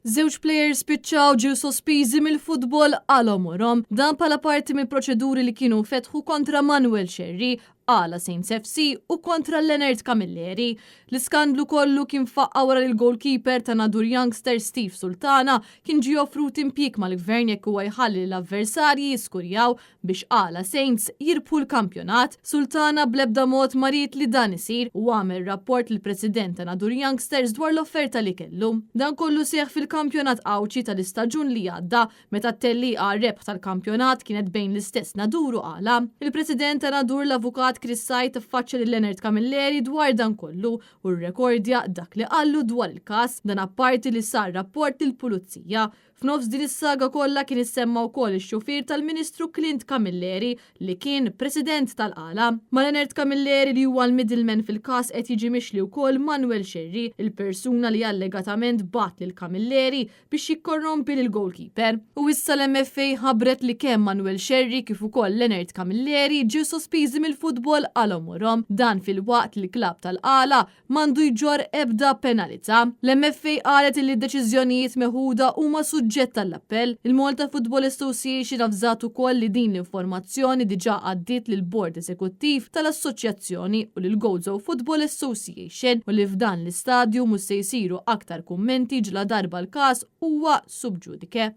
Żewġ plejers spiċċaw ġew sospiżi mill-futbol għal għomorhom. Dan bħala parti mill-proċeduri li kienu nfetħu kontra Manuel Scerri, Qala Saints FC u kontra Leonard Camilleri. L-iskandlu kollu kien faqqa' wara li l-goalkeeper ta' Nadur Youngster Steve Sultana kien ġie offrut impjieg mal-Gvern jekk huwa jħalli lill-avversarji jiskurjaw biex Qala Saints jirbħu l-kampjonat. Sultana bl-ebda mod ma ried li dan isir u għamel rapport lill-President ta' Nadur Youngsters dwar l-offerta li kellu. Dan kollu seħħ fil-kampjonat Għawdxi tal-istaġun li għadda meta t-tellieqa għar-rebħ tal-kampjonat kienet bejn l-istess Nadur u Qala. Il-President ta' Nadur l-Avukat Chris Said ffaċċja lil Leonard Camilleri dwar dan kollu u rrekordja dak li qallu dwar il-każ. Dan apparti li sar rapport lill-Pulizija. F'nofs din is-saga kollha kien issemma wkoll ix-xufier tal-Ministru Clint Camilleri li kien President tal-Qala. Ma' Leonard Camilleri li huwa l-middleman fil-każ qed jiġi mixli wkoll Manuel Scerri, il-persuna li allegatament bagħat lil Camilleri biex jikkorrompi lill-goalkeeper. U issa l-MFA ħabbret li kemm Manuel Scerri kif ukoll Leonard Camilleri ġew sospiżi mill-futbol għal għomorhom. Dan filwaqt li l-klabb tal-Qala m'għandu jġorr ebda penalità. L-MFA qalet illi d-deċiżjonijiet meħuda huma suġġett għall-appell. Il-Malta Football Association avżat ukoll li din l-informazzjoni diġà għaddiet lill-Bord Eżekuttiv tal-Assoċjazzjoni u lill-Gozo Football Association u li f'dan l-istadju mhux se jsiru aktar kummenti ġladarba l-każ huwa sub judice.